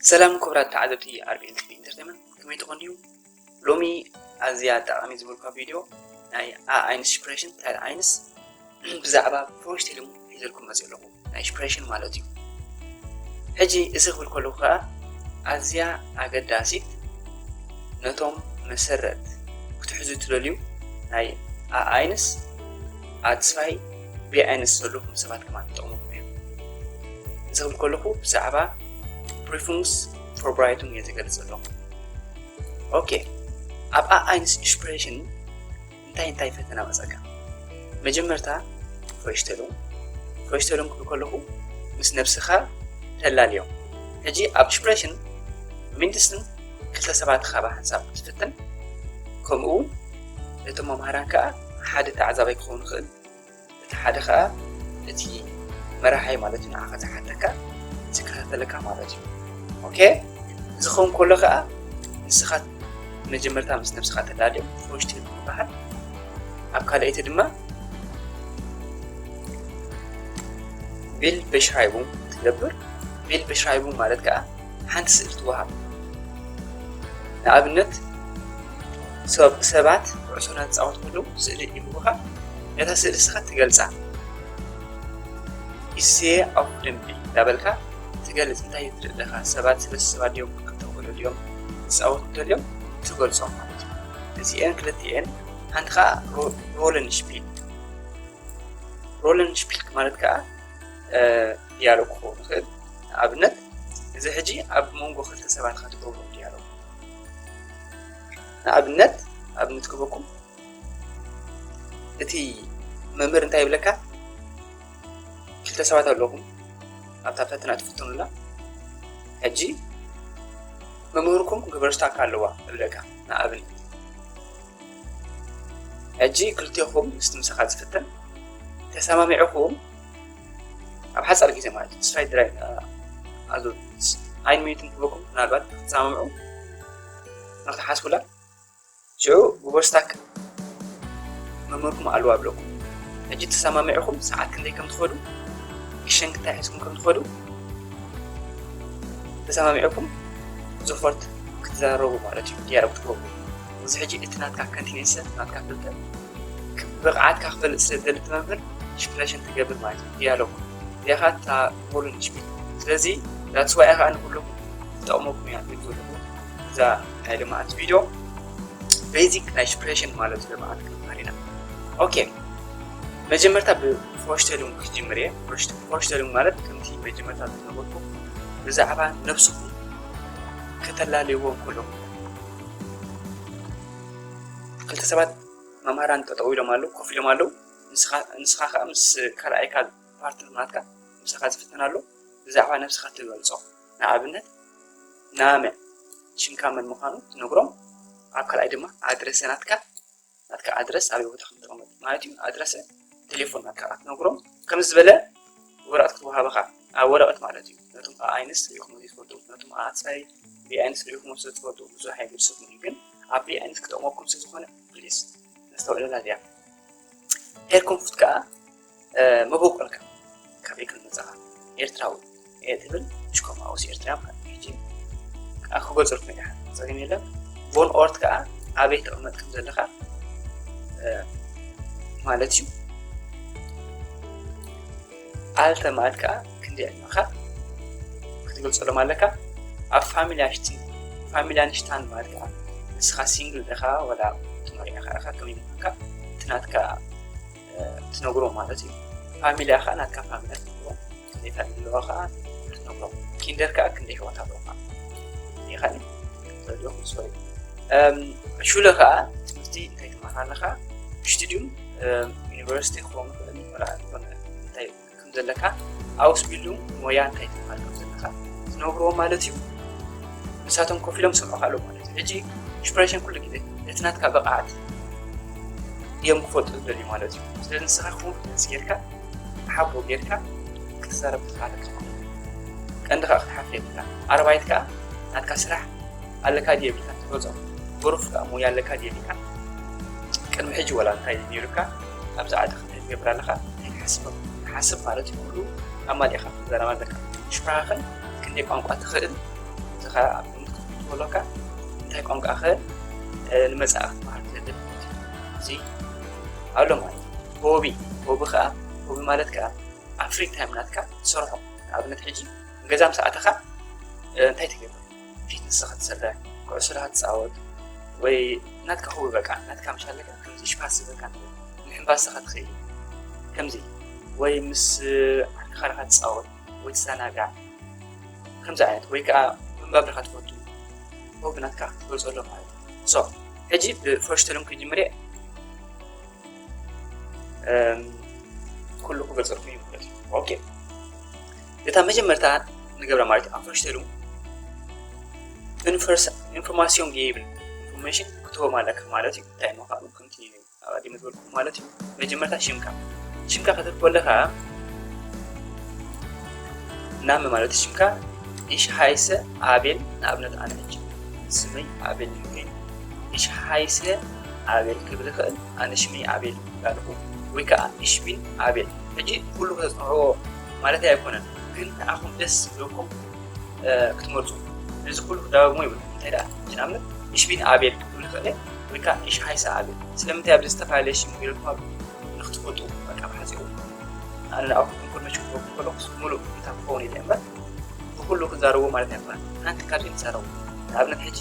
ሰላም ክቡራት ተዓዘብቲ ኣር ቢ ኤል ቲ ቪ ኢንተርቴይንመንት፣ ከመይ ትኾኑ? ሎሚ ኣዝያ ጠቓሚ ዝበልኳ ቪድዮ ናይ ኣኣይንስ ሽፕሬሽን ታይል ኣይንስ ብዛዕባ ፍሮሽቴሉም ሒዘልኩም መፅእ ኣለኹ፣ ናይ ሽፕሬሽን ማለት እዩ። ሕጂ እዚ ክብል ከለኹ ከዓ ኣዝያ ኣገዳሲት፣ ነቶም መሰረት ክትሕዙ ትደልዩ ናይ ኣኣይንስ ኣትስፋይ ቢኣይንስ ዘለኹም ሰባት ከማን ትጠቕመኩም እዮም። እዚ ክብል ከለኹ ብዛዕባ ፕሪፉንክስ ፎርብራይቱን እየ ዝገልፅ ዘለኹ። ኦኬ፣ ኣብ ኣኣይንስ ሽፕሬሽን እንታይ እንታይ ፈተና መፀካ? መጀመርታ ፍረሽተሉም። ፍረሽተሉም ክብል ከለኹ ምስ ነብስኻ ተላልዮም። ሕጂ ኣብ ሽፕሬሽን ሚንድስትን ክልተ ሰባት ኢኻ ብሓንሳብ ክትፍትን፣ ከምኡ እውን ነቶም መምሃራን ከዓ ሓደ ተዓዛባይ ክኸውን ይኽእል፣ እቲ ሓደ ከዓ እቲ መራሓይ ማለት እዩ፣ ንዓኻ ዝሓተካ ዝከታተለካ ማለት እዩ። ኦኬ፣ እዚ ክኸውን ከሎ ከዓ ንስኻ መጀመርታ ምስ ነብስኻ ተላልዮም ፍረሽተሉም ይበሃል። ኣብ ካልኣይቲ ድማ ቢልድ በሽራይቡንግ ትገብር። ቢልድ በሽራይቡንግ ማለት ከዓ ሓንቲ ስእሊ ትወሃብ። ንኣብነት ሰብ-፣ ሰባት ኩዕሶ እናተፃወቱ ከለዉ ስእሊ ይህቡኻ፣ ነታ ስእሊ ንስኻ ትገልፃ። ኢሴ ኣፍ ደምቢ እንዳበልካ ትገልፅ፣ እንታይ ትርኢ ኣለኻ? ሰባት ሰለስተ ሰባት ድዮም፣ ክልተ ቆልዑ ድዮም ዝፃወቱ እንተልዮም ትገልፆም ማለት እዩ። እዚኤን ክልቲኤን፣ ሓንቲ ከዓ ሮ-፣ ሮለን ሽፒል። ሮለን ሽፒል ማለት ከዓ እ፣ ዲያሎግ ክኸውን ይኽእል። ንኣብነት፣ እዚ ሕጂ ኣብ መንጎ ክልተ ሰባት ኢኻ ትገብሮ ዲያሎግ። ንኣብነት፣ ኣብነት ክህበኩም፣ እቲ መምህር እንታይ ይብለካ? ክልተ ሰባት ኣለኹም ኣብታ ፈተና ትፍተኑላ። ሕጂ መምህርኩም ግበር ስታክ ኣለዋ እብለካ፣ ንኣብነት። ሕጂ ክልቴኹም ምስቲ ምሳኻ ዝፍተን ተሰማሚዕኹም ኣብ ሓጻር ግዜ ማለት እዩ፣ ስፋይ ድራይ፣ እ፣ ኣዞ፣ ኣይን ሚኒትን ክህበኩም፣ ምናልባት ክትሰማምዑ ንክትሓስቡላ። ሽዑ ግበር ስታክ መምህርኩም ኣለዋ እብለኩም። ሕጂ ተሰማሚዕኹም ሰዓት ክንደይ ከም ትኸዱ፣ ክሸን ክንታይ ሒዝኩም ከም ትኸዱ ተሰማሚዕኩም ዞፈርት ክትዛረቡ ማለት እዩ፣ ዲያሎግ ክትገብሩ። እዚ ሕጂ እቲ ናትካ ከንቲኔንሰ፣ ናትካ ፍልጠት፣ ክ-፣ ብቕዓትካ ክፈልጥ ስለ ዝደሊ እቲ መምህር ሽፕሬሽን ትገብር ማለት እዩ፣ ዲያሎግ። እዚኣ ኸዓ እታ ቮሉን ሽፒል። ስለዚ that's why ከዓ ንኩልኩም ትጠቕመኩም እያ ትብል ዘለኹ እዛ ናይ ልምዓት ቪድዮ። ቤዚክ ናይ ሽፕሬሽን ማለት እዩ፣ ልምዓት ክንመሃር ኢና። ኦኬ፣ መጀመርታ ብፎርሽተሉንግ ክጅምር እየ። ፎርሽት-፣ ፎርሽተሉንግ ማለት ከምቲ መጀመርታ ዝነበርኩ ብዛዕባ ነብስኹም ከተላለይዎ እንከለኹም፣ ክልተ ሰባት መምሃራን ጠጠው ኢሎም ኣለዉ፣ ኮፍ ኢሎም ኣለዉ። ንስኻ፣ ንስኻ ኸዓ ምስ ካልኣይካ ፓርትነር ናትካ ምሳኻ ዝፍትን ኣሎ፣ ብዛዕባ ነብስኻ ትገልጾ። ንኣብነት፣ ናመ ሽምካ መን ምዃኑ ትነግሮም፣ ኣብ ካልኣይ ድማ ኣድረሰ ናትካ፣ ናትካ ኣድረስ ኣበይ ቦታ ከም ትቕመጥ ማለት እዩ፣ ኣድረሰ ቴሌፎን ናትካ ክትነግሮም። ከምዚ ዝበለ ወረቐት ክትወሃበኻ፣ ኣብ ወረቐት ማለት እዩ። ነቶም ኣኣይንስ ርኢኹም ዘይትፈልጡ፣ ነቶም ኣትሳይ ቢኣይንስ ርኢኹም ስለ ትፈልጡ ብዙሕ ኣይገድሰኩም እዩ፣ ግን ኣብ ቢኣይንስ ክጠቕመኩም ስለ ዝኾነ ፕሊዝ ነስተውዕለላ እዚኣ። ሄር ኮንፉት ከኣ፣ እ፣ መበቆልካ ካበይ ከም መጻኻ፣ ኤርትራዊ እየ ትብል፣ ሽኮም ኣውስ ኤርትራ ማለት እዩ። ሕጂ ከኣ ክገልጸልኩም እየ፣ ደሓን ጸገም የለን። ቮን ኦርት ከኣ ኣበይ ትቕመጥ ከም ዘለኻ፣ እ፣ ማለት እዩ። ኣልተ ማለት ከኣ ክንደይ ዕድመኻ ክትገልጸሎም ኣለካ። ኣብ ፋሚልያ ሽቲ-፣ ፋሚልያ ንሽታን ማለት ከኣ ንስኻ ሲንግል ዲኻ ወላ ትመርዕኻ ኢኻ፣ ከመይ ምዃንካ እቲ ናትካ እ፣ ትነግሮ ማለት እዩ። ፋሚልያ ኸዓ ናትካ ፋሚልያ ትነግሮ፣ ክንደይ ፋሚሊ ኣለዋ ኸዓ ትነግሮ። ኪንደር ከኣ ክንደይ ኣሕዋት ኣለዋ ኸዓ። ይኸኒ? ተረዲእኹም? ሶሪ። እም፣ ሹለ ኸዓ ትምህርቲ እንታይ ትመሃር ኣለኻ? ሽቱድዩም፣ እም፣ ዩኒቨርሲቲ ክኸውን ይኽእል፣ ወላ ዝኾነ እንታይ ከም ዘለካ፣ ኣውስቢልዱንግ ሞያ እንታይ ትመሃር ከም ዘለካ ትነግርዎ ማለት እዩ። ንሳቶም ኮፍ ኢሎም ይሰምዑኻ ኣለዉ ማለት እዩ። ሕጂ ሽፕሬሽን ኩሉ ግዜ እቲ ናትካ ብቕዓት እዮም ክፈልጡ ዝደልዩ ማለት እዩ። ስለዚ ንስኻ ኮንፊደንስ ጌርካ፣ ሓቦ ጌርካ ክትዛረብ ትኽእል ኣለካ ማለት እዩ። ቀንዲ ከኣ ክትሓፍር የብልካ። ኣርባይት ከኣ ናትካ ስራሕ ኣለካ ድዩ የብልካ ትገልጾ። ብሩፍ ከኣ ሞያ ኣለካ ድዩ የብልካ። ቅድሚ ሕጂ ዋላ እንታይ ነይሩካ፣ ኣብዚ ዓዲ ክንደይ ትገብር ኣለኻ፣ እንታይ ትሓስብ፣ ትሓስብ ማለት እዩ። ኩሉ ኣማሊእኻ ክትዛረብ ኣለካ። ሽፍራኽን ክንደይ ቋንቋ ትኽእል፣ እዚ ኸኣ ኣብ ግምት ክትእትዎ ኣለካ። እንታይ ቋንቋ ኸ፣ እ፣ ንመጻኢ ክትመሃር ትደሊ ማለት እዩ። እዚ ኣሎ ማለት እዩ። ሆቢ፣ ሆቢ ኸኣ፣ ሆቢ ማለት ከኣ ኣብ ፍሪ ታይም ናትካ ትሰርሖ። ንኣብነት ሕጂ ገዛ ምስ ኣተኻ፣ እ፣ እንታይ ትገብር? ፊትነስ ኸትሰርሕ፣ ኩዕሶ ዶ ኸትጻወት፣ ወይ ናትካ ሆቢ በቃ፣ ናትካ ምሻለካ፣ ከምዚ ሽፓስ ዝበልካ ነገር፣ ምሕንባስ ኸትኸይድ፣ ከምዚ፣ ወይ ምስ ዓርክኻ ዶ ኸትጻወት፣ ወይ ትዘናጋዕ፣ ከምዚ ዓይነት፣ ወይ ከኣ ምንባብ ዶ ኸትፈቱ፣ ሆቢ ናትካ ክትገልጸሎም ማለት እዩ። ሶ፣ ሕጂ ብፈሽተሎም ክጅምር እየ። እም፣ ኩሉ ክገልጸልኩም እዩ ማለት እዩ። ኦኬ። እታ መጀመርታ ንገብራ ማለት እዩ። ኣብ ፈሽተሉ ኢንፎርስ-፣ ኢንፎርማሲዮን ጌብል ኢንፎርሜሽን ክትህቦም ኣለካ ማለት እዩ። እንታይ ምዃኑ ከምቲ ኣቐዲመ ዝበልኩ ማለት እዩ። መጀመርታ ሽምካ፣ ሽምካ ክትብል ከለኻ ናመ ማለት ሽምካ፣ እሽ ሃይሰ ኣቤል፣ ንኣብነት ኣነ ሕጂ ስመይ ኣቤል ይብለኒ። እሽ ሃይሰ ኣቤል ክብል ይኽእል፣ ኣነ ሽመይ ኣቤል ይብላለኹ፣ ወይ ከዓ እሽ ቢን ኣቤል። ሕጂ ኩሉ ከተጽንዕዎ ማለት ኣይኮነን፣ ግን ንዓኹም ደስ ዝብለኩም፣ እ፣ ክትመርጹ። ነዚ ኩሉ ክደጋግሞ ይብሉ። እንታይ ደኣ? ሕጂ ንኣብነት እሽ ቢን ኣቤል ክብል ይኽእል እየ፣ ወይ ከዓ እሽ ሃይሰ ኣቤል። ስለምንታይ ኣብዚ ዝተፈላለየ ሽም ገይረልኩም ኣሎ? ንክትፈልጡ፣ በቃ ብሓጺሩ። ኣነ ንኣኹም ኢንፎርሜሽን ክህበኩም ከለኹስ ሙሉእ እንታይ ክኸውን ኢለ እምበር፣ ብኩሉ ክዛረቦ ማለት ኣይኮነን። ሓንቲ ካብዚአን ትዛረቡ። ንኣብነት ሕጂ፣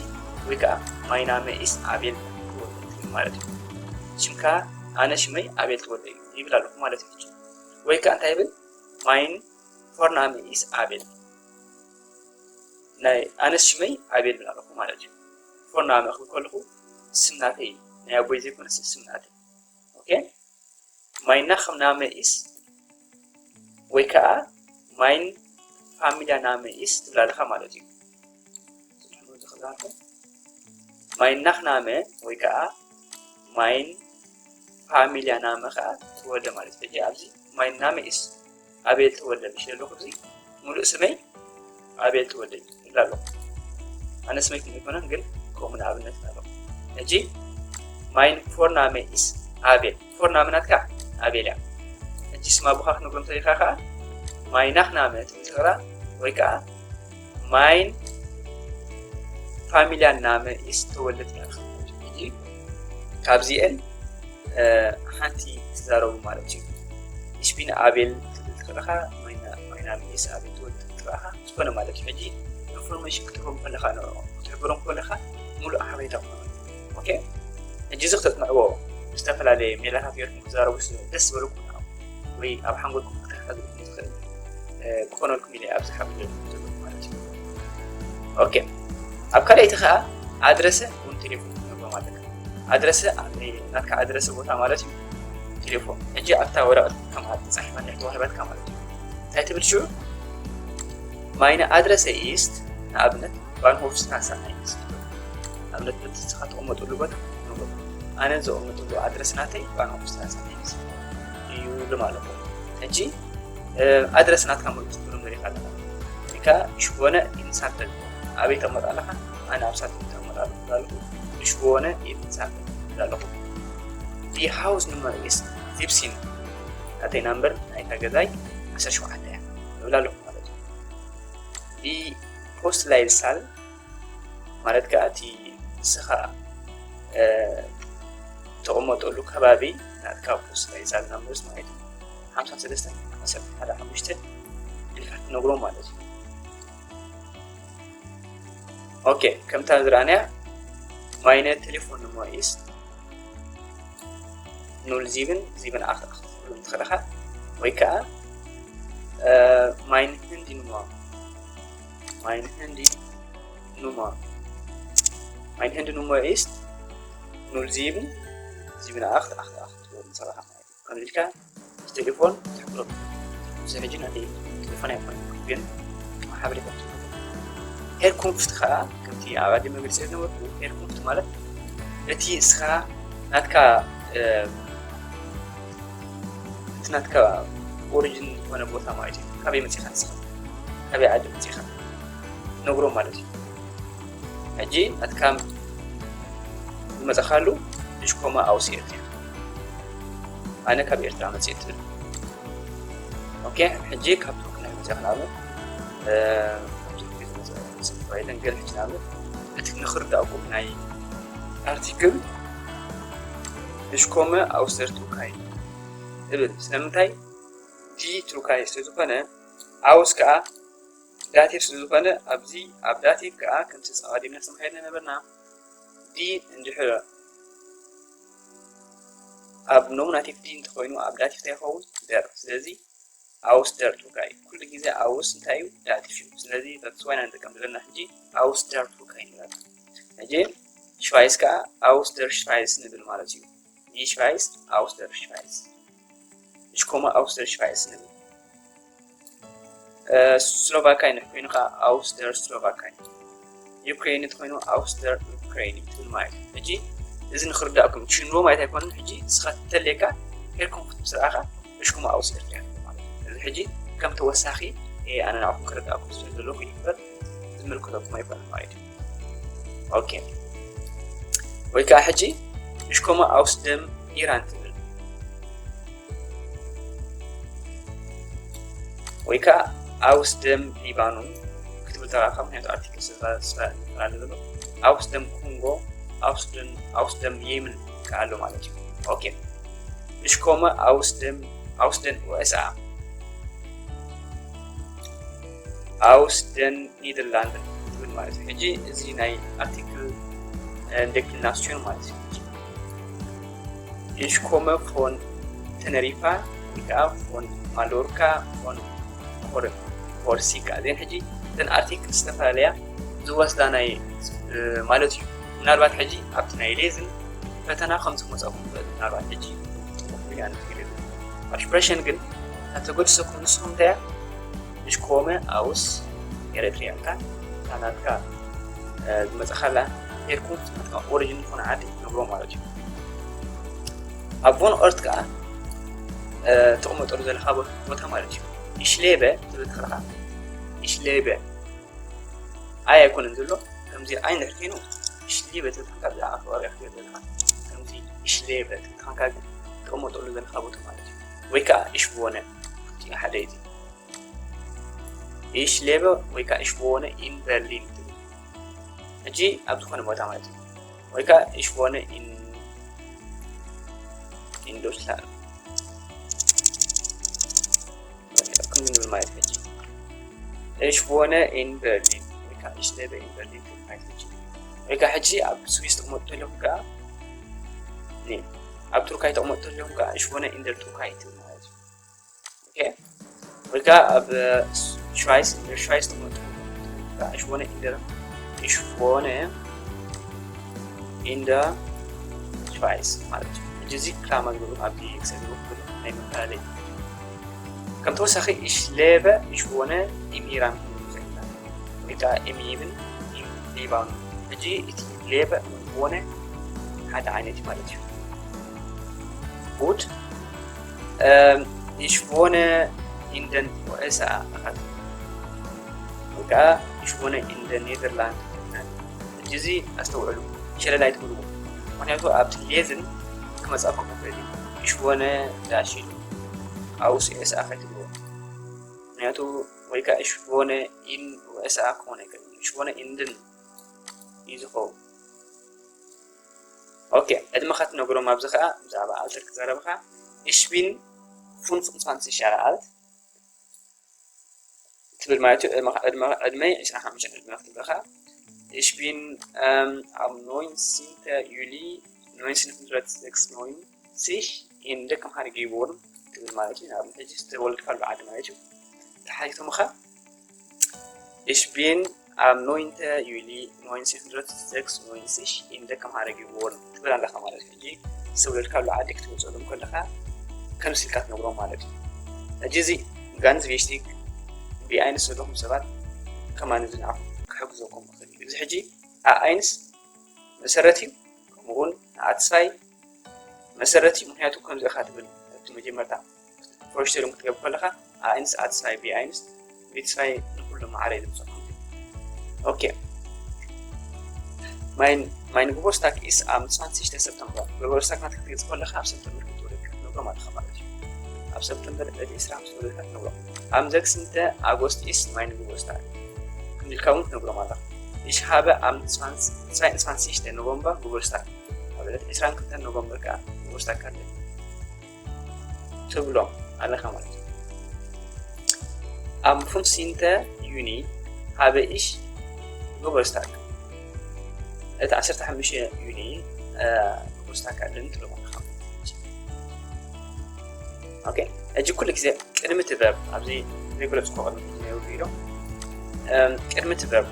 ወይ ከዓ ማይ ናመ ኢስ ኣቤል ተወልደ ማለት እዩ። ሽምካ፣ ኣነ ሽመይ ኣቤል ተወልደ እዩ ይብል ኣለኹ ማለት እዩ። ሕጂ ወይ ከዓ እንታይ ይብል? ማይን ፎርናመ ኢስ ኣቤል። ናይ ኣነስ ሽመይ ኣቤል ይብል ኣለኹ ማለት እዩ። ፎርናመ ክብል ከለኹ ስም ናተይ እዩ። ናይ ኣቦይ ዘይኮነስ ስም ናተይ። ኦኬ? ማይና ከም ናመ ኢስ ወይ ከዓ ማይን ፋሚልያ ናመ ኢስ ትብል ኣለኻ ማለት እዩ። ማይናኽ ናመ ወይ ከዓ ማይን ፋሚልያ ናመ ከዓ ተወልደ ማለት እዩ። ሕጂ ኣብዚ ማይን ናመ ኢስ ኣቤል ተወልደ ምሽ ዘለኹ፣ እዚ ሙሉእ ስመይ ኣቤል ተወልደ እዩ ይብል ኣለኹ። ኣነ ስመይ ከምኡ ኣይኮነን፣ ግን ከምኡ ንኣብነት ኣለኹ። ሕጂ ማይን ፎርናመ ኢስ ኣቤል፣ ፎርናመ ናትካ ኣቤል እያ። ሕጂ ስም ኣቦኻ ክትነግሮም ተሪኻ ከዓ ማይናኽ ናመ ትብል ትኽእላ፣ ወይ ከዓ ማይን ፋሚልያን ናመ ኢስ ተወልደ ትብል ኣለኻ። ሕጂ ካብዚአን፣ እ፣ ሓንቲ ትዛረቡ ማለት እዩ። እሽ ቢን ኣቤል ትብል ትኽእልኻ፣ ማይና-፣ ማይናመ ኢስ ኣቤል ተወልደ ትኽእልኻ፣ ዝኾነ ማለት እዩ። ሕጂ ኢንፎርሜሽን ክትህቦም ከለኻ ንዕኦም፣ ክትሕብሮም ከለኻ ሙሉእ ሓበሬታ ክኾኑ። ኦኬ? ሕጂ እዚ ክተጽንዕዎ ብዝተፈላለየ ሜላታት ጌርኩም ክትዛረቡ ደስ ዝበለኩም ንዕኦም። ወይ ኣብ ሓንጎልኩም ክትሓዙ ዝኽእል፣ እ፣ ክኾነልኩም ኢለ ኣብዚ ሓቢረ ዘለኹ ማለት እዩ። ኦኬ። ኣብ ካልኣይቲ ኸኣ ኣድረሰ እውን ቴሌፎን ክትነግሮም ኣለካ። ኣድረሰ፣ እ፣ ናትካ ኣድረሰ ቦታ ማለት እዩ ቴሌፎን። ሕጂ ኣብታ ወረቐት ከም ኣብ ተጻሒፋ እንድሕር ተዋሂባትካ ማለት እዩ። እንታይ ትብል ሽዑ? ማይነ ኣድረሰ ኢስት፣ ንኣብነት፣ ባንሆፍስትራሳ ኣይንስ። ንኣብነት፣ እቲ ንስኻ ትቕመጠሉ ቦታ ንብሎ። ኣነ ዝቕመጠሉ ኣድረስ ናተይ ባንሆፍስትራሳ ኣይንስ እዩ ዝብል ኣለኹ። ሕጂ፣ እ፣ ኣድረስ ናትካ ምርጥ ክትብሎ መሪኻ ኣለኻ። ወይ ከዓ ሽኮነ ኢንሳልተን ኣበይ ተቐመጥ ኣለኻ? ኣነ ኣብ ሳልተን ተቐመጥ ኣለኹ ትብል ኣለኹ። ሽኮነ ኢንሳልተን ትብል ኣለኹ። ዲ ሃውስ ኑመር ኢስ ፊፍቲን፣ ናተይ ናምበር ናይታ ገዛይ ዓሰርተ ሸውዓተ እያ እብል ኣለኹ ማለት እዩ። ዲ ፖስት ላይል ሳል ማለት ከኣ እቲ ንስኻ፣ እ፣ ተቐመጠሉ ከባቢ ናትካ ፖስት ላይል ሳል ናምበርስ ማለት እዩ። ሓምሳ ሰለስተ ዓሰርተ ሓደ ሓሙሽተ ኢልካ ትነግሮ ማለት እዩ። ኦኬ፣ ከምታ ዝረኣናያ ማይነ ቴሌፎን ኑመር ኢስ ኑል ዚብን ዚብን ኣኽት ኣኽት ክትብሎም ትኽእል ኢኻ። ወይ ከኣ፣ እ፣ ማይን ህንዲ ኑመር፣ ማይን ህንዲ ኑመር፣ ማይን ህንዲ ኑመር ኢስ ኑል ዚብን ዚብን ኣኽት ኣኽት ኣኽት ክትብሎም ትኽእል ኢኻ ማለት እዩ። ከምዚ ኢልካ ቴሌፎን ትሕብሮ። እዚ ሕጂ ናተይ ቴሌፎን ኣይኮነን፣ ግን ሓበሬታ ትህቦ። ሄርኩንፍት ከኣ ከምቲ ኣቐዲመ ገሊጸ ዝነበርኩ፣ ሄርኩንፍት ማለት እቲ እስኻ ናትካ፣ እ፣ እቲ ናትካ ኦሪጅን ዝኾነ ቦታ ማለት እዩ። ካበይ መጺኻ ንስኻ? ካበይ ዓዲ መጺኻ? ትነግሮ ማለት እዩ። ሕጂ ናትካ ዝመጻኻሉ፣ ድሽኮማ ኣውስ ኤርትራ። ኣነ ካብ ኤርትራ መፅእ ትብል። ኦኬ፣ ሕጂ ካብ ቱርኪ ናይ መፅእ ክናሉ ራይተን ገል ሕጂ ናሉ እቲ ንኽርዳእኩም ናይ ኣርቲክል እሽኮመ ኣውስተር ቱርካይ ትብል። ስለምንታይ ዲ ቱርካይ ስለዝኾነ ኣውስ ከዓ ዳቲቭ ስለዝኾነ ኣብዚ ኣብ ዳቲቭ ከዓ ከምቲ ኣቐዲምና ሰማሒልና ነበርና ዲ እንድሕር ኣብ ኖሚናቲቭ ዲ እንተኾይኑ ኣብ ዳቲቭ እንታይ ይኸውን? ደር። ስለዚ ኣውስ ደር ቱርካይ ኩሉ ግዜ ኣውስ እንታይ እዩ? ዳቲቭ እዩ። ስለዚ that's why ኢና ንጥቀም ዘለና ሕጂ ኣውስ ደር ቱርካይ ንብል። ሕጂ ሽቫይስ ከዓ ኣውስ ደር ሽቫይስ ንብል ማለት እዩ። ዲ ሽቫይስ ኣውስ ደር ሽቫይስ እሽኮመ ኣውስ ደር ሽቫይስ ንብል። ስሎቫካይ እንድሕር ኮይኑ ከዓ ኣውስ ደር ስሎቫካይ፣ ዩክሬን እንተኮይኑ ኣውስ ደር ዩክሬን ትብል ማለት እዩ። ሕጂ እዚ ንክርዳእኩም ሽንሮ ማለት ኣይኮነን። ሕጂ ንስኻ ተለካ ሄድኩም ክትስራኻ እሽኮመ ኣውስ ኤርትራ ማለት እዩ። እዚ ሕጂ ከም ተወሳኺ ኣነ ንዓኹም ክርዳእኩም ስለ ዘለኹ ይግበር ዝምልከተኩም ኣይኮነን ማለት እዩ። ኦኬ፣ ወይ ከዓ ሕጂ እሽኮመ ኣውስ ደም ኢራን ትብል ወይ ከዓ ኣውስ ደም ሊባኖን ክትብል ተራኻ። ምክንያቱ ኣርቲክል ስለ ዝፈላለ ዘሎ ኣውስ ደም ኮንጎ፣ ኣውስ ደም የምን ከዓ ኣሎ ማለት እዩ። ኦኬ፣ እሽኮመ ኣውስ ደም ኣውስ ደን ኦኤስኣ ኣውስ ደን ኒደርላንድን ትብል ማለት እዩ። ሕጂ እዚ ናይ ኣርቲክል ዴክሊናስዮን ማለት እዩ። እሽኮመ ፎን ተነሪፋ ወይ ከዓ ፎን ማሎርካ ፎን ኮርሲካ እዚን ሕጂ እተን ኣርቲክል ዝተፈላለያ ዝወስዳ ናይ ማለት እዩ። ምናልባት ሕጂ ኣብቲ ናይ ሌዝን ፈተና ከምዚ ክመፀኩም ይኽእል። ምናልባት ሕጂ ያን ኣሽፕሬሽን ግን ተተገድሰኩም ንስኹም እንታይ እያ እሽኮመ ኣውስ ኤረትርያ እታ ናትካ ዝመፀኻላ ሄድኩም ናትካ ኦሪጅን ዝኾነ ዓዲ ትነግሮ ማለት እዩ። ኣብ ቮን ኦርት ከዓ ትቕመጠሉ ዘለካ ቦታ ማለት እዩ። ኢሽሌበ ትብል ከለካ ኢሽሌበ ኣይ ኣይኮነን ዘሎ ከምዚ ኣይ እንድሕር ኮይኑ ኢሽሌበ ትብል ከለካ ብዛዕባ ከባቢ ክትብል ዘለካ ከምዚ ኢሽሌበ ትብል ከለካ ግን ትቕመጠሉ ዘለካ ቦታ ማለት እዩ። ወይ ከዓ ኢሽቦነ እቲ ሓደ እዩ። ኢሽሌበ ወይ ከዓ ኢሽቦነ ኢን በርሊን ትብል ሕጂ ኣብ ዝኾነ ቦታ ማለት እዩ። ወይ ከዓ ኢሽቦነ ኢን ኢን ዶችላንድ ክንብል ማለት ሕጂ እሽቦነ ኢን በርሊን ወይ ከዓ እሽሌበ ኢን በርሊን ትብል ማለት ሕጂ ወይ ከዓ ሕጂ ኣብ ስዊስ ተቕመጡ ተለኹም ከዓ ኣብ ቱርካይ ተቕመጡ ተለኹም ከዓ እሽቦነ ኢን ደር ቱርካይ ትብል ማለት እዩ። ኦኬ፣ ወይ ከዓ ኣብ ሽዋይስ ኢን ደር ሽዋይስ ተቕመጡ ከዓ እሽቦነ ኢን ደር እሽቦነ ኢን ደር ሽዋይስ ማለት እዩ። ሕጂ እዚ ክላማ ዝብሉ ኣብዚ ክሰግሩ ናይ መፈላለይ ከም ተወሳኺ እሽሌበ እሽቦነ ኢሚራን ክንብል ንኽእል ኢና ወይ ከዓ ኢሚብን ኢም ሊባኖን። ሕጂ እቲ ሌበ እውን ቦነ ሓደ ዓይነት እዩ ማለት እዩ። ጉድ እም፣ እሽቦነ ኢንደን ኦኤስኣ ኣኻት ወይ ከዓ እሽቦነ ኢንደን ኔዘርላንድ። ሕጂ እዚ ኣስተውዕሉ፣ ሸለል ኣይትብልዎ። ምክንያቱ ኣብቲ ሌዝን ክመፃኩም ይኽእል እዩ። እሽቦነ ዳሽ ኢሉ ኣውስ ኤስኣ ከይትብልዎ። ምክንያቱ ወይ ከዓ እሽቦነ ኢን ኦኤስኣ ክኾን ኣይክእልን። እሽቦነ ኢንድን እዩ ዝኸውን። ኦኬ፣ ዕድመኻ ትነግሮም ኣብዚ ከዓ ብዛዕባ ኣልተር ክዛረብኻ እሽቢን ፉን ፍንፋን ሲሻራ ኣልት ትብል ማለት እዩ። ዕድመኻ- ዕድመ- ዕድመይ ዕስራን ሓሙሽተን ዕድመ ክትብለኻ እሽቢን እም፣ ኣብ ኖይንሲንተ ዩሊ ኖይንሲን ሁንድረት ሰክስ ኖይንሲሽ ኢን ደክም ሃሪ ጌቦርን ትብል ማለት እዩ። ንኣብነት ሕጂ ዝተወለድካሉ ዓዲ ማለት እዩ። ተሓቲቶምኻ እሽቢን ኣብ ኖይንተ ዩሊ ኖይንሲን ሁንድረት ሰክስ ኖይንሲሽ ኢን ደክም ሃሪ ጌቦርን ትብል ኣለኻ ማለት እዩ። ሕጂ ዝተወለድካሉ ዓዲ ክትገልፀሎም ከለኻ ከምዚ ኢልካ ትነግሮም ማለት እዩ። ሕጂ እዚ ጋንዝ ቪሽቲክ ቢኣይንስ ዘለኹም ሰባት ከማን እዚ ንዓኹም ክሕግዘኩም ይኽእል እዩ። እዚ ሕጂ ኣኣይንስ መሰረት እዩ። ከምኡ እውን ንኣትስፋይ መሰረት እዩ። ምክንያቱ ከምዚ ኢኻ ትብል እቲ መጀመርታ ፎርሽተሪንግ ክትገብር ከለኻ ኣኣይንስ ኣትስፋይ ቢኣይንስ ቢትስፋይ ንኩሉ ማዕረ እዩ ዝምፅእ። ኦኬ፣ ማይን ማይን ግቦስታክ ኢስ ኣብ ምፅፋን ሽተ ሰፕተምበር ግቦስታክ ናትካ ክትገልፅ ከለኻ ኣብ ሰፕተምበር ክትወለድ ክትነግሮ ትነግሮም ኣለኻ ማለት እዩ። ኣብ ሰፕተምበር ዕለት ዕስራ ምስ ተወለድካ ትነግሮም። Am sechzehnten August ist mein Geburtstag። ከምዚ ኢልካ እውን ትነግሮም ኣለኻ። Ich habe am zweiundzwanzigsten November Geburtstag። ኣብ ዕለት ዕስራን ክልተን ኖቨምበር ከዓ Geburtstag ኣለኒ ትብሎም ኣለኻ ማለት እዩ። Am fünfzehnten Juni habe ich Geburtstag። እቲ ዓሰርተ ሓሙሽተ ዩኒ Geburtstag ኣለኒ ትብሎም ኣለኻ ማለት እዩ። ኦኬ፣ ሕጂ ኩሉ ግዜ ቅድሚ እቲ ቨርብ፣ ኣብዚ ዘይገለጽኩዎ ቅድሚ ሕጂ ነይሩ ኢሎም፣ እም፣ ቅድሚ እቲ ቨርብ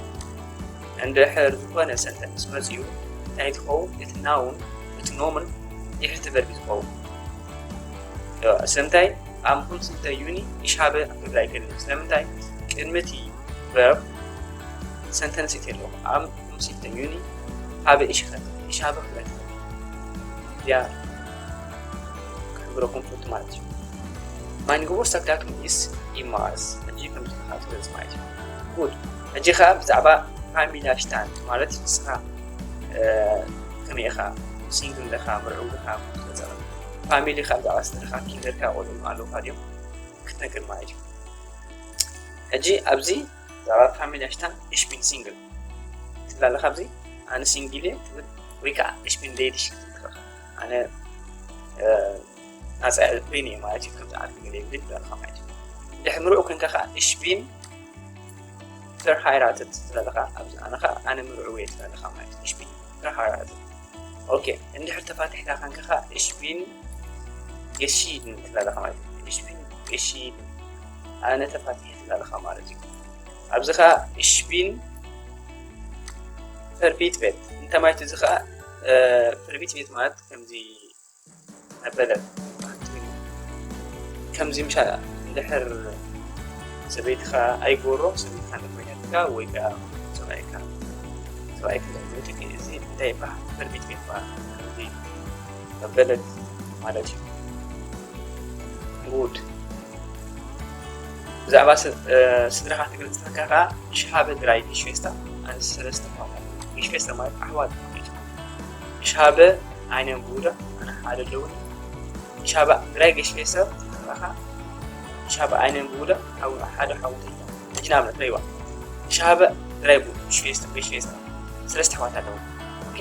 እንድሕር ዝኾነ ሰንተንስ መጺኡ እንታይ ትኸውን? እቲ ናውን፣ እቲ ኖምን ድሕሪ እቲ ቨርብ እዩ ዝኸውን። ዮ፣ ስለምንታይ? Am fünfzehnten Juni ich habe ክብል ኣይክእልን። ስለምንታይ? ቅድሚ እቲ ቨርብ ሰንተንስ እዩ ኣለዎ። Am fünfzehnten Juni habe ich ይኸተል፣ ich habe ክብል ኣይክእልን። እዚኣ ክሕብረኩም ፈቱ ማለት እዩ። Mein Geburtstagsdatum ist im März። ሕጂ ከምዚ ኢልካ ትገልጽ ማለት እዩ። ጉድ። ሕጂ ኸኣ ብዛዕባ ፋሚልያሽታንድ ማለት ንስኻ፣ እ፣ ከመይ ኢኻ፣ ሲንግል ዲኻ፣ ምርዑው ዲኻ፣ ፋሚሊ ኸኣ ብዛዕባ ስድራኻ፣ ኪንደርካ፣ ቆልዑ ኣለውካ ድዮም ክትነግር ማለት እዩ። ሕጂ ኣብዚ ብዛዕባ ፋሚልያሽታንድ ich bin Single ትብል ኣለኻ። ኣብዚ ኣነ ሲንግል እየ ትብል፣ ወይ ከዓ ich bin ledig ክትብል ትኽእል። ኣነ፣ እ፣ ናጻ ኮይነ እየ ማለት እዩ፣ ከምዚ ዓርኪ ገለ የብለይን ትብል ኣለኻ ማለት እዩ። ድሕሪ ምርዑው ኮንካ ከዓ ich bin verheiratet ትብል ኣለኻ። ኣብዚ ኣነ ከዓ ኣነ ምርዑው እየ ትብል ኣለኻ ማለት እዩ። Ich bin verheiratet። ኦኬ፣ እንድሕር ተፋቲሕካ ኮንካ ከዓ ich bin geschieden ትብል ኣለኻ ማለት እዩ። Ich bin geschieden፣ ኣነ ተፋቲሐ ትብል ኣለኻ ማለት እዩ። ኣብዚ ከዓ ich bin verwitwet እንታይ ማለት እዩ? እዚ ከዓ፣ እ፣ verwitwet ማለት ከምዚ መበለት ማለት እዩ። ከምዚ ምሻ እንድሕር ሰበይትኻ ኣይጎሮ፣ ሰበይትኻ እንድሕር ኮይናትካ ወይ ከዓ ሰብኣይካ፣ ሰብኣይካ እንድሕር ኮይናትኪ፣ እዚ እንታይ ይበሃል? Verwitwet ይበሃል። ከምዚ መበለት ማለት እዩ። ጉድ። ብዛዕባ ስ-፣ እ፣ ስድራኻ ትገልጽ ተለካ ከኣ፣ ich habe drei Geschwister፣ ኣነ ሰለስተ ኣሕዋት ኣለኒ። Geschwister ማለት ኣሕዋት ማለት እዩ። Ich habe einen Bruder፣ ኣነ ሓደ ኣለውኒ። Ich habe drei Geschwister፣ ተለካ፣ ich habe einen Bruder፣ ሓው-፣ ሓደ ሓውተይ። ሕጂ ንኣብነት ረይዋ። Ich habe drei Bu-፣ Geschwister፣ Geschwister፣ ሰለስተ ኣሕዋት ኣለውኒ። ኦኬ?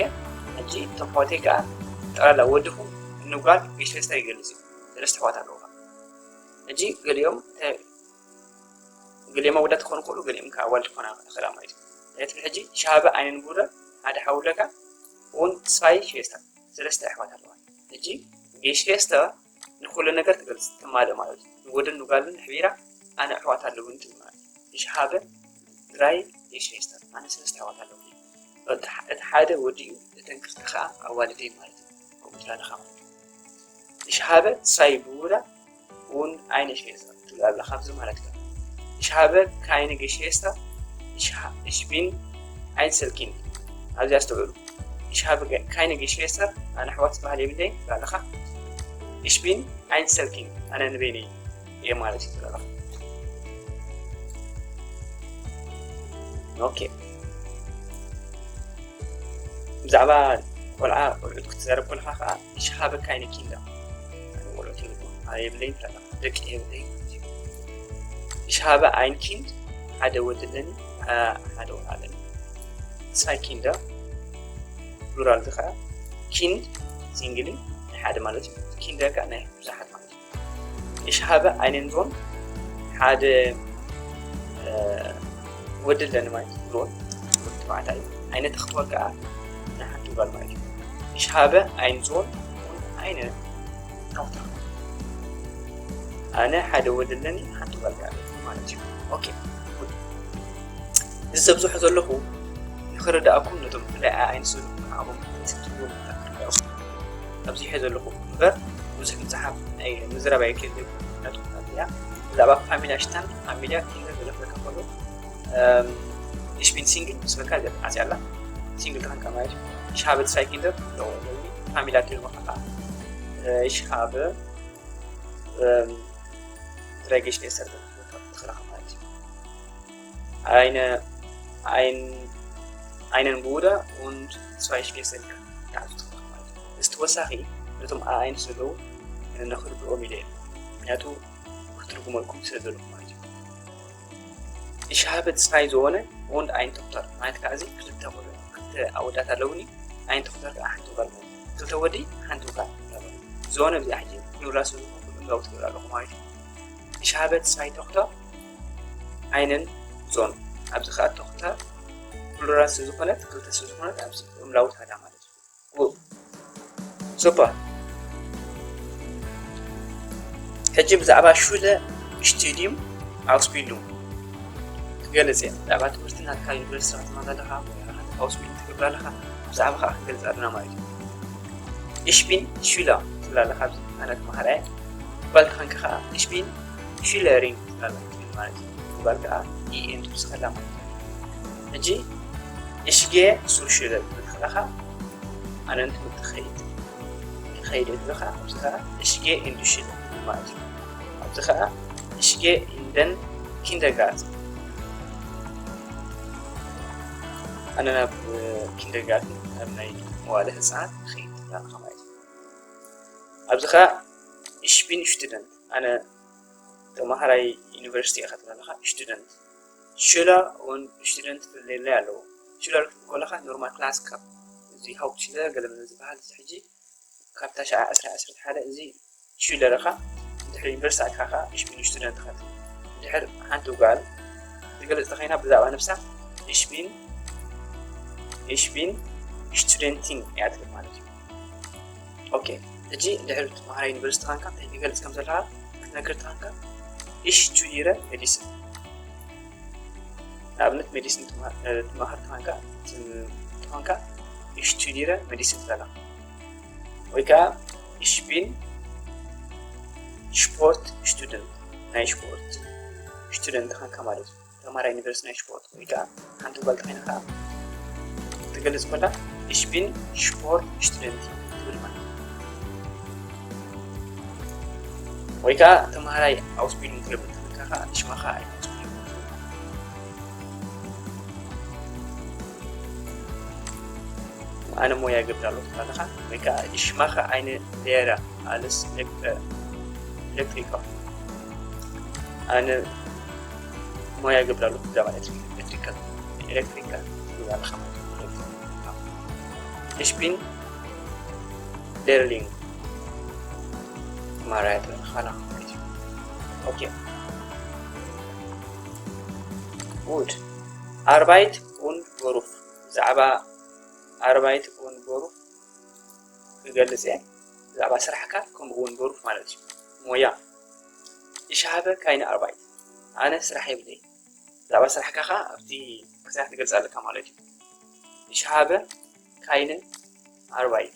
ሕጂ እቶም ኣሕዋተይ ከኣ ጠቕላላ ወድኹም ንጓል Geschwister ይገልጽ እዩ። ሰለስተ ኣሕዋት ኣለውኻ። ሕጂ ገሊኦም ተ-፣ ገሊኦም ኣወዳት ክኾኑ ይኽእሉ፣ ገሊኦም ከዓ ኣዋልድ ክኾና ይኽእላ ማለት እዩ። እንታይ ትብል ሕጂ? Ich habe einen Bruder፣ ሓደ ሓው ኣለካ፣ und zwei Schwestern፣ ሰለስተ ኣሕዋት ኣለዋ። ሕጂ Geschwister ንኹሉ ነገር ትገልጽ፣ ተማልእ ማለት እዩ። ንወድን ንጓልን ኣሕቢራ ኣነ ኣሕዋት ኣለውኒ ትብል ማለት እዩ። Ich habe drei Geschwister፣ ኣነ ሰለስተ ኣሕዋት ኣለውኒ። እቲ ሐ-፣ እቲ ሓደ ወዲ እዩ፣ እተን ክልተ ከዓ ኣዋልድ እየን ማለት እዩ። ከምኡ ትብል ኣለኻ ማለት እዩ። Ich habe zwei Brüder und eine Schwester ትብል ኣለኻ፣ ኣብዚ ማለት እዩ። Ich habe keine Geschwister, ich ha-፣ ich bin Einzelkind። ኣብዚ ኣስተውዕሉ። Ich habe ge-፣ keine Geschwister፣ ኣነ ኣሕዋት ዝበሃል የብለይን ትብል ኣለኻ። Ich bin Einzelkind፣ ኣነ ንበይነይ እየ ማለት እዩ ትብል ኣለኻ። ኦኬ። ብዛዕባ ቆልዓ፣ ቆልዑት ክትዛረብ ከለኻ ኸዓ፣ ich habe keine Kinder። ኣነ ቆልዑት የብለይን፣ ኣነ የብለይን ትብል ኣለኻ። ደቂ የብለይን። Ich habe ein Kind፣ ሓደ ወዲ ኣለኒ፣ አ፣ ሓደ ቆልዓ ኣለኒ። Zwei Kinder፣ ፕሉራል እዚ ኸዓ፣ Kind፣ ሲንግል፣ ናይ ሓደ ማለት እዩ። Kinder ከኣ ናይ ብዙሓት ማለት እዩ። Ich habe einen Sohn፣ ሓደ፣ እ፣ ወዲ ኣለኒ ማለት እዩ። Sohn፣ ወዲ ተባዕታይ። Eine Tochter ከኣ ናይ ሓንቲ ጓል ማለት እዩ። Ich habe einen Sohn und eine Tochter። ኣነ ሓደ ወዲ ኣለኒ፣ ሓንቲ ጓል ከኣ ኣለኒ ማለት እዩ። ኦኬ። እዚ ዘብዝሖ ዘለኹ ንኽርድኣኩም፣ ነቶም ብፍላይ ኣይ ኤን ሲ ንዓኹም ክትትልዎም ክርድኣኩም ኣብዚሐ ዘለኹ እምበር፣ ብዙሕ ምጽሓፍ ናይ ምዝራብ ኣይክእል። ምኽንያቱ ኣብዚኣ ብዛዕባ ፋሚልያ ሽታንድ፣ ፋሚልያ ኪንደር ዝለፈካ ከሎ፣ እም፣ ich bin Single ምስ በልካ ገለ ዓጽያ ኣላ። ሲንግል ተኾንካ ማለት እዩ። Ich habe zwei Kinder፣ ኣለዎ፣ ኣለውኒ። ፋሚልያ ትብል ከኣ፣ እ፣ ich habe፣ እም፣ drei Geschwister ትኽእለካ ማለት እዩ። Eine, ein, einen Bruder und zwei Schwestern ኢልካ ክትሓቱ ትኽእል ማለት እዩ። እዚ ተወሳኺ ነቶም ኣይ ኤን ሲ ዘለዉ ነኽርድኦም ኢለ እየ። ምክንያቱ ክትርጉመልኩም ስለ ዘለኹ ማለት እዩ። Ich habe zwei Söhne und ein Tochter ማለት ከዓ እዚ ክልተ ቆልዑ፣ ክልተ ኣወዳት ኣለውኒ፣ ein Tochter ከዓ ሓንቲ ጓል ማለት እዩ። ክልተ ወዲ ሓንቲ ጓል ኣለውኒ። Söhne እዚኣ ሕጂ ፕሉራል ስለ ዝኾነ ፕሉራል ትገብር ኣለኹ ማለት እዩ። Ich habe zwei Töchter einen Sohn ኣብዚ ከዓ Töchter ፕሉራል ስለ ዝኾነት ክልተ ስለ ዝኾነት ኣብዚ እምላውት ሃዳ ማለት እዩ። Gut. Super. ሕጂ ብዛዕባ Schule Studium Ausbildung ክገልጽ እየ። ብዛዕባ ትምህርቲ ናትካ ዩኒቨርሲቲ ክትመሃር ኣለኻ ወይ ናትካ Ausbildung ትገብር ኣለኻ፣ ብዛዕባ ከዓ ክንገልጽ ኣለና ማለት እዩ። Ich bin Schüler ትብል ኣለኻ፣ ኣብዚ ኣነ ተምሃራይ። ጓል ተኾንካ ከዓ Ich bin Schülerin ትብል ኣለኻ ማለት እዩ። ጓል ከዓ E N ትውስኸላ ማለት እዩ። ሕጂ Ich gehe zur Schule ትብል ከለኻ ኣነ ንትምህርቲ ክኸይድ፣ ክኸይድ እየ ትብል ከኣ ኣብዚ ከኣ Ich gehe in die Schule ትብል ማለት እዩ። ኣብዚ ከኣ Ich gehe in den Kindergarten ኣነ ናብ ኪንደርጋርተን ናብ ናይ መዋለ ህፃናት ክኸይድ ትብል ኣለኻ ማለት እዩ። ኣብዚ ከኣ Ich bin Student ኣነ ተምሃራይ ዩኒቨርሲቲ ኢኻ ትብል ኣለኻ። Student Schüler und Student ፍልልይ ኣለዎ። Schüler ክትብል ከለኻ ኖርማል ክላስ ካብ እዚ Hauptschule ገለ መለ ዝበሃል እዚ ሕጂ ካብ ታሽዓ ዕስራ ዕስራ ሓደ እዚ Schüler ኢኻ። እንድሕር ዩኒቨርሲቲ ኣትኻ ኸዓ Ich bin Student ኢኻ ትብል። እንድሕር ሓንቲ ጓል ትገልጽ ተኸይና ብዛዕባ ነብሳ Ich bin Ich bin Studentin እያ ትብል ማለት እዩ። ኦኬ፣ ሕጂ ድሕሪ ተምሃራይ ዩኒቨርሲቲ ኻንካ እንታይ ክገልጽ ከም ዘለካ ክትነግር ተኻንካ Ich studiere Medizin። ንኣብነት ሜዲሲን ትምሃር ተኻንካ ትኾንካ Ich studiere Medizin ትበላ ወይ ከዓ Ich bin Sport Student ናይ ስፖርት ስቱደንት ኻንካ ማለት እዩ። ተማራይ ዩኒቨርሲቲ ናይ ስፖርት ወይ ከዓ ሓንቲ ጓል ተኾይና ከዓ ትገልጽ ከላ Ich bin Sport Student ትብል ማለት እዩ። ወይ ከዓ ተምሃራይ Ausbildung ትብል ከለኻ ከዓ Ich mache eine Ausbildung ትብል። ኣነ ሞያ ይገብር ኣለኹ ትብል ከለኻ ወይ ከዓ Ich mache eine Lehre als Elektriker ኣነ ሞያ ይገብር ኣለኹ ብዛዕባ ኤሌክትሪካል ኤሌክትሪካል ትብል ኣለኻ ማለት እዩ። Ich bin Lehrling ማራያ ትብል ከለኻ ማለት እዩ። ኦኬ Gut. Arbeit und Beruf ብዛዕባ Arbeit und Beruf ክገልጽ እየ። ብዛዕባ ስራሕካ ከምኡ እውን Beruf ማለት እዩ። ሞያ Ich habe keine Arbeit ኣነ ስራሕ የብለይ። ብዛዕባ ስራሕካ ከዓ ኣብቲ ክሳዕ ትገልጽ ኣለካ ማለት እዩ። Ich habe keine Arbeit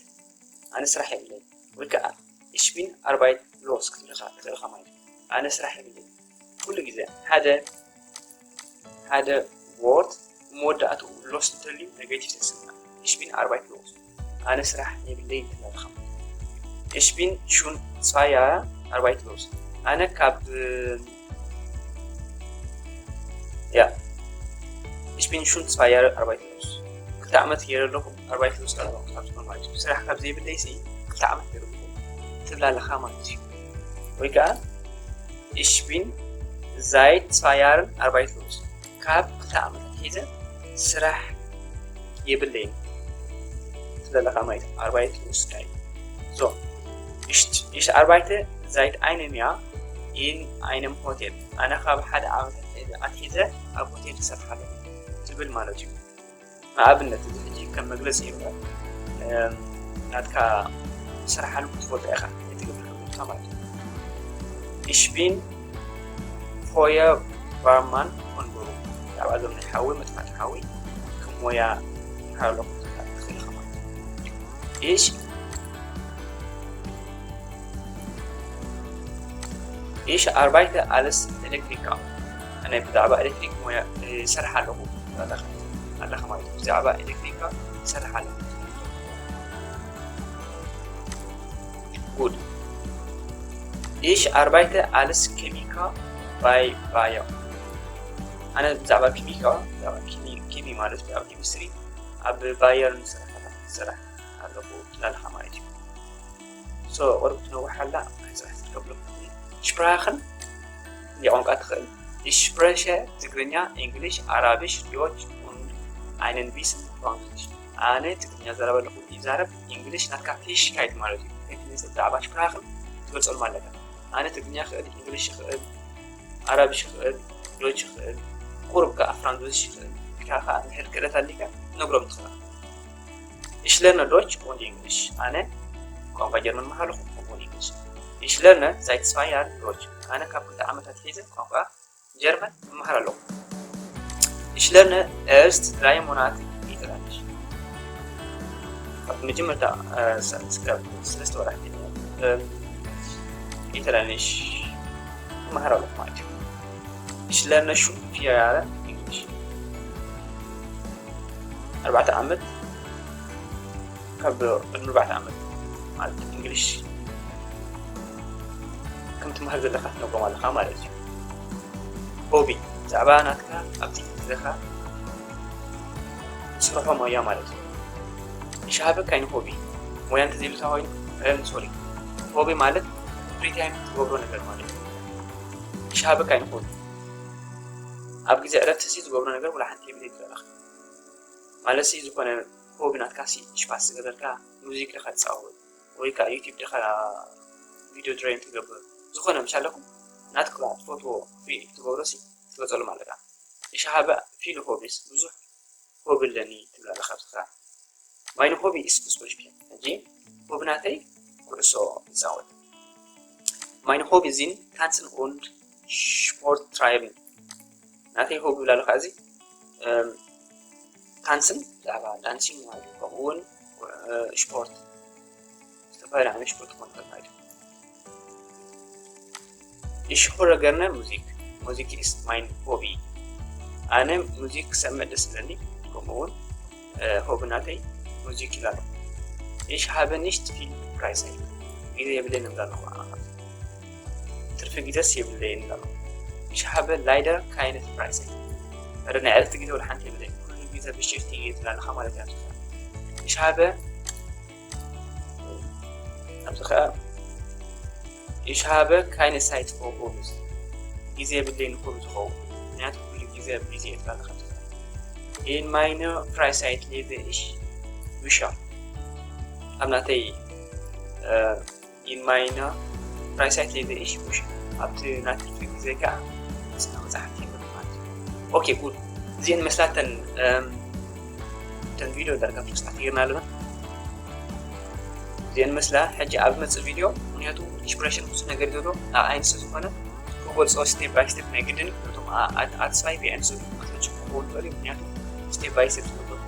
ኣነ ስራሕ የብለይ ወይ ከዓ Ich bin arbeitslos ክትብል ኢኻ ትኽእል ኢኻ ማለት እዩ። ኣነ ስራሕ የብለይ። ኩሉ ግዜ ሓደ ሓደ Wort መወዳእትኡ los እንተልዩ negative ተስምዕ። Ich bin arbeitslos ኣነ ስራሕ የብለይ ትብል ኣለኻ። Ich bin schon zwei Jahre arbeitslos ኣነ ካብ Ja. Ich bin schon zwei Jahre arbeitslos ክልተ ዓመት ገይረ ኣለኹ arbeitslos ኣለኹ ካብ ዝኾነ ማለት እዩ። ስራሕ ካብ ዘይብለይ ሲ ክልተ ዓመት ገይረ ኣለኹ ትብል ኣለኻ ማለት እዩ። ወይ ከዓ Ich bin seit zwei Jahren arbeitslos ካብ ክልተ ዓመት ኣትሒዘ ስራሕ የብለይን ትብል ኣለኻ ማለት እዩ። Arbeitslosigkeit so Ich, ich arbeite seit einem Jahr in einem Hotel ኣነ ካብ ሓደ ዓመት ኣትሒዘ ኣብ ሆቴል ይሰርሕ ኣለኹ ትብል ማለት እዩ። ንኣብነት እዚ ሕጂ ከም መግለጺ እዩ እምበር ናትካ ትሰርሓሉ ክትፈልጦ ኢኻ ትገብር ማለት እዩ። Ich bin Feuerwehrmann von Beruf ብዛዕባ እዞም ናይ ሓዊ መጥፋእቲ ሓዊ ከም ሞያ ትመሃር ኣለኹ ትኽእል ኢኻ ማለት እዩ። Ich Ich arbeite als Elektriker ኣነ ብዛዕባ ኤሌክትሪክ ሞያ ይሰርሕ ኣለኹ ኣለኻ ማለት እዩ። ብዛዕባ ኤሌክትሪካ ይሰርሕ ኣለኹ። Gut. Ich arbeite als Chemiker bei Bayer ኣነ ብዛዕባ ኬሚካ ብዛዕባ ኬሚ ማለት ብዛዕባ ኬሚስትሪ ኣብ ባየር ንሰርሕ ኣለኹ ትብል ኣለኻ ማለት እዩ። So ቁሩብ ትነውሕ ኣላ። ሕጽሕጽ ከብሎ። Sprachen የቋንቋ ትኽእል። Ich spreche ትግርኛ፣ English፣ Arabisch, Deutsch und ein bisschen Französisch። ኣነ ትግርኛ ዘረብ ኣለኹ። ይዛረብ። English ናትካ Fähigkeit ማለት እዩ። ከይትንስ ብዛዕባ Sprachen ትገልጸሉ ኣለካ። ኣነ ትግርኛ ይኽእል፣ English ይኽእል፣ Arabisch ይኽእል፣ Deutsch ይኽእል፣ ቁሩብ ከኣ Französisch ይኽእል። ኢልካ ከኣ እንድሕር ክእለት ኣሊካ ትነግሮም ትኽእል። Ich lerne Deutsch und English። ኣነ ቋንቋ ጀርመን መሃር ኣለኹ፣ ከምኡውን English። Ich lerne seit zwei Jahren Deutsch። ኣነ ካብ ክልተ ዓመታት ሒዘ ቋንቋ ጀርመን እመሃር ኣለኹ። Ich lerne erst drei Monate Italienisch። ካብ መጀመርታ፣ እ፣ ሰ-፣ እስከ ሰለስተ ወርሒ፣ እ፣ ኢታልያንሽ እመሃር ኣለኹ ማለት እዩ። Ich lerne schon vier Jahre English። ኣርባዕተ ዓመት፣ ካብ ቅድሚ ኣርባዕተ ዓመት ማለት እንግሊሽ ከም ትመሃር ዘለካ ትነግሮም ኣለካ ማለት እዩ። ሆቢ፣ ብዛዕባ ናትካ ኣብቲ ግዜኻ ትሰርሖ ሞያ ማለት እዩ። Ich habe keine Hobby። ሞያ እንተዘይብልካ ኮይኑ፣ እ፣ ሶሪ፣ ሆቢ ማለት ፍሪ ታይም ትገብሮ ነገር ማለት እዩ። Ich habe keine Hobby። ኣብ ግዜ ዕረፍቲ ሲ ዝገብሮ ነገር ወላ ሓንቲ የብለይ ትብል ኣለኻ። ማለት ሲ ዝኾነ ሆቢ ናትካ ሲ ሽፓስ ዝገበርካ፣ ሙዚክ ዲኻ ትጻወት ወይ ከኣ ዩቲዩብ ዲኻ ቪድዮ ድሬን ትገብር፣ ዝኾነ ምሽ ኣለኩም ናትካ ትፈትዎ ፍሪ ትገብሮ ሲ ትገጸሉ ኣለካ። Ich habe viele Hobbys፣ ብዙሕ ሆቢ ኣለኒ ትብል ኣለኻ። ብዝኻ Meine Hobby ist Fußball spielen። ሕጂ ሆቢ ናተይ ኩዕሶ ይጻወት። Meine Hobby sind Tanzen und Sport treiben። ናተይ ሆቢ ብላ ኣለካ እዚ፣ እም፣ ታንስን ብዛዕባ ዳንሲንግ ማለት እዩ። ከምኡ እውን፣ እ፣ ስፖርት፣ ዝተፈላለዩ ዓይነት ስፖርት ክኾን ይኽእል ማለት እዩ። Ich höre gerne Musik። ሙዚክ is mein Hobby። ኣነ ሙዚክ ክሰምዕ ደስ ይብለኒ። ከምኡ እውን፣ እ፣ ሆቢ ናተይ ሙዚክ ይላሉ። Ich habe nicht viel Freizeit። ግዜ የብለይን እብል ኣለኹ። ኣነ ትርፊ ግዜስ የብለይን እብል ኣለኹ። Ich habe leider keine Freizeit። ኧረ ናይ ዕረፍቲ ግዜ ወላ ሓንቲ የብለይን። ኩሉ ግዜ ብሽፍቲ እየ ትብል ኣለኻ ማለት እያ። Ich habe ኣብዚ ኸኣ Ich habe keine Zeit für Hobbys። ግዜ የብለይን ንሆቢ ዝኸውን። ምክንያቱ ኩሉ ግዜ ቢዚ እየ ትብል ኣለኻ። In meine Freizeit lese ich Bücher። ኣብ ናተይ፣ እ፣ In meine Freizeit lese ich Bücher። ኣብቲ ናተይ ትርፊ ግዜ ከኣ መጽሓፍቲ የንብብ ማለት እዩ። ኦኬ፣ ጉድ። እዚአን መስላተን፣ እም፣ እተን ቪድዮ ዳርጋ ፍልስጣት ጌርና ኣለና። እዚአን መስላ። ሕጂ ኣብ ዝመጽእ ቪድዮ፣ ምክንያቱ ኢንስፒሬሽን ብዙሕ ነገር ዘሎ፣ ንኣይ ስለ ዝኾነ ክገልጾ ስቴፕ ባይ ስቴፕ ናይ ግድን፣ ነቶም ኣ-፣ ኣት-፣ ኣትስፋይ ቢኣን ሰብ ክመጽእ ክኸውን ይኽእል እዩ። ምክንያቱ ስቴፕ ባይ ስቴፕ ዝመጽእ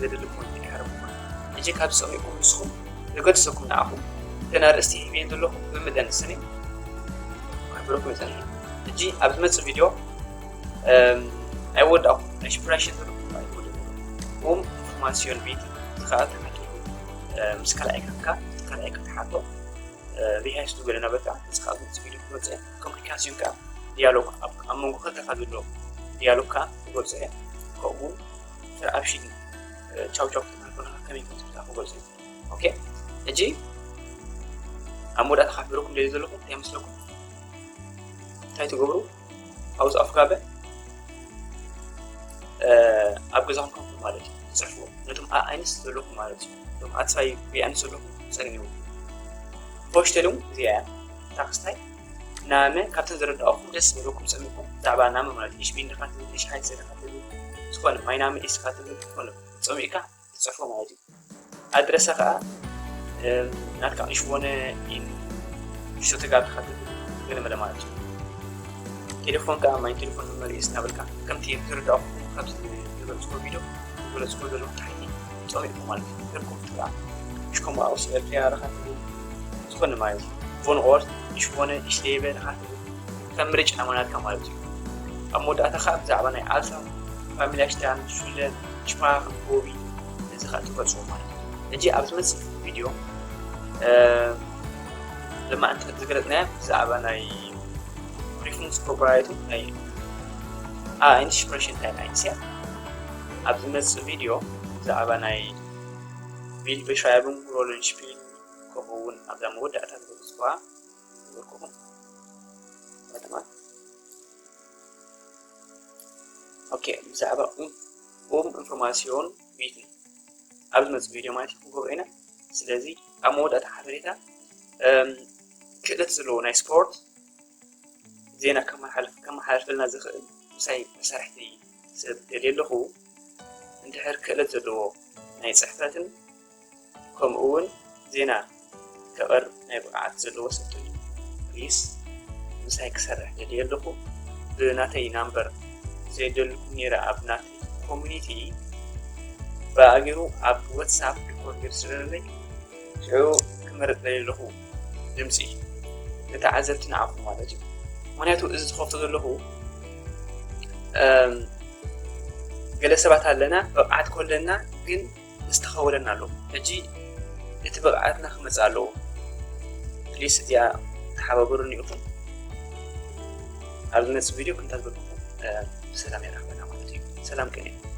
ዘደሊ ፖይንት ይሓረም። ሕጂ ካብ ዝጸሚእኩም ንስኹም ዝገድሰኩም ንኣኹም እተን ኣርእስቲ ሂበን ዘለኹ ብምደን ስኒ ክሕብረኩም ይጸንሕ። ሕጂ ኣብ ዝመጽእ ቪድዮ፣ እም፣ ኣይወዳእኹም፣ ናይ ሽፕራይሽን ዘለኹም ኣይወዳእኹም። ኡም ኢንፎርማሲዮን ቤት ዝኸኣ ተመልከቱ። እ፣ ምስ ካልኣይ ከፍካ፣ ምስ ካልኣይ ክትሓቶ፣ እ፣ ሪሃይስ ትብል ነበርካ፣ እዚ ከኣ ኣብዚ ቪድዮ ክገልጽ እየ። ኮምፕሊካሲዮን ከኣ ዲያሎግ፣ ኣብ፣ ኣብ መንጎ ክልተኻ ዘሎ ዲያሎግ ከኣ ክገልጽ እየ። ከምኡ እውን ኢንተርኣፕሽን፣ እ፣ ቻው ቻው ክትበሃል ከለኻ ከመይ ከም ትብላ ክገልጽ እየ። ኦኬ፣ ሕጂ ኣብ መወዳእታ ከሕብረኩም ደልየ ዘለኹ እንታይ ይመስለኩም? እንታይ ትገብሩ? Hausaufgabe፣ እ፣ ኣብ ገዛኹም ኮንኩም ማለት እዩ፣ ትጽሕፍዎ። ነቶም ኣኣይንስ ዘለኹም ማለት እዩ። ነቶም ኣትስፋይ ቢኣይንስ ዘለኹም ጸግንዎ። ፎሽተሉም እዚኣ እያ። ታክስታይ ናመ ካብተን ዝረዳእኹም ደስ ዝበለኩም ጸሚእኩም ብዛዕባ ናመ ማለት እዩ። Ich bin ዲኻ ትብል፣ ich heiße ዲኻ ትብል፣ ዝኾነ mein Name ist ዲኻ ትብል፣ ዝኾነ ጸሚእካ ትጽሕፎ ማለት እዩ። ኣድረሰ ከኣ፣ እም፣ ናትካ ich wohne in Stuttgart ዲኻ ትብል፣ ገለ መለ ማለት እዩ። ቴሌፎን ከኣ፣ ማይ ቴሌፎን ንመርኢስ እናበልካ፣ ከምቲ ዝርዳእኹም ካብቲ ዝገለጽኩ ቪድዮ ዝገለጽኩ ዘለኹ ታሕቲ ጸሚእኩም ማለት እዩ። ርኩም ትብላ። Ich komme aus Eritrea ዲኻ ትብል፣ ዝኾነ ማለት እዩ። Wohnort፣ ich wohne፣ ich lebe ዲኻ ትብል፣ ከም ምርጫ ናትካ ማለት እዩ። ኣብ መወዳእታ ከኣ ብዛዕባ ናይ Alter፣ Familienstand፣ Schule፣ Sprachen፣ Hobby፣ እዚ ከኣ ትገልጽዎ ማለት እዩ። ሕጂ ኣብ ዝመጽእ ቪድዮ፣ እ፣ ለማዕንቲ ዝገለጽናዮ ብዛዕባ ናይ ፕሪፈረንስ ፕሮፕራይቱ ናይ ኣኢንስፕሬሽን እንታይ ናይ ንስያ ኣብ ዝመጽእ ቪድዮ ብዛዕባ ናይ ቢልድቤሽራይቡንግ ሮለንሽፒል ከምኡ እውን ኣብዛ መወዳእታ ዝገለፅኩዋ ዝገበርኩኹም ከተማ። ኦኬ፣ ብዛዕባ ኡም ኢንፎርማሲዮን ቢትን ኣብ ዝመፅእ ቪድዮ ማለት እዩ ክንገብሮ ኢና። ስለዚ ኣብ መወዳእታ ሓበሬታ ክእለት ዘለዎ ናይ ስፖርት ዜና ከመሓላልፍ ከመሓላልፈልና ዝኽእል ምሳይ መሳርሕቲ ሰብ ደልየ ኣለኹ። እንድሕር ክእለት ዘለዎ ናይ ፅሕፈትን ከምኡ እውን ዜና ከቕርብ ናይ ብቕዓት ዘለዎ ሰብ ደልዩ ፕሊስ ምሳይ ክሰርሕ ደልየ ኣለኹ። ብናተይ ናምበር ዘየደልኩም ነይረ ኣብ ናተይ ኮሚኒቲ ብኣጊሩ ኣብ ዋትሳፕ ሪኮርድ ገይሩ ስለለይ ሽዑ ክመርፅ ደልየ ኣለኹ። ድምፂ ንተዓዘብቲ ንዓኹም ማለት እዩ። ምክንያቱ እዚ ዝኸፍቶ ዘለኹ ገለ ሰባት ኣለና ብቕዓት ኮለና ግን ዝተኸወለና ኣሎ። ሕጂ እቲ ብቕዓትና ክመፅእ ኣለዎ። ፕሊስ እዚኣ ተሓባበሩኒ ኢኹም። ኣብ ዝመፅእ ቪድዮ ክንታ ዝበልኩ ብሰላም የራኽበና ማለት እዩ። ሰላም ቅንያ።